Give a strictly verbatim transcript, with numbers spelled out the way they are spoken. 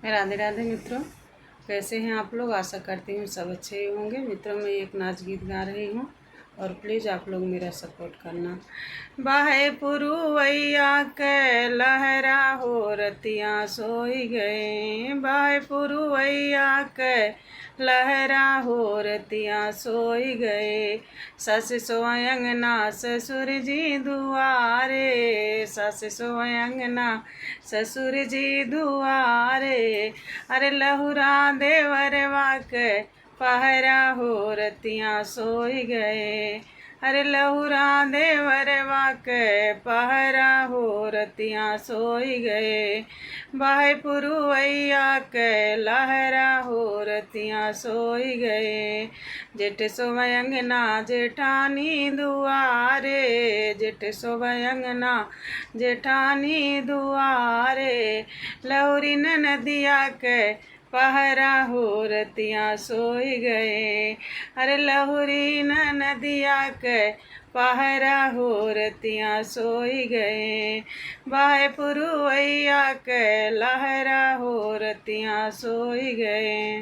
राधे राधे मित्रों, कैसे हैं आप लोग? आशा करती हूँ सब अच्छे ही होंगे। मित्रों, मैं एक नाच गीत गा रही हूँ और please आप लोग मेरा support करना। बाहे पुरुवैया के लहरा हो रतिया सोई गए, बाहे पुरुवैया के लहरा हो रतिया सोई गए। सास सोए अंगना ससुर जी दुआरे, सास सोए अंगना ससुर जी दुआरे। अरे लहुरा देवरवा के पहरा हो रतिया सोई गए, अरे लहुरा देवरवा के पहरा हो रतिया सोई गए। बाहे पुरुवैया के लहरा हो रतिया सोई गए। जेठ सोवे अंगना जेठानी दुआरे, जेठ सोवे अंगना जेठानी दुआरे। लहुरी ननदिया के पहरा हो रतिया सोई गए, अरे लहुरी ननदिया के पहरा हो रतिया सोई गए। बाहे पुरुवैया के लहरा हो रतिया सोई गए।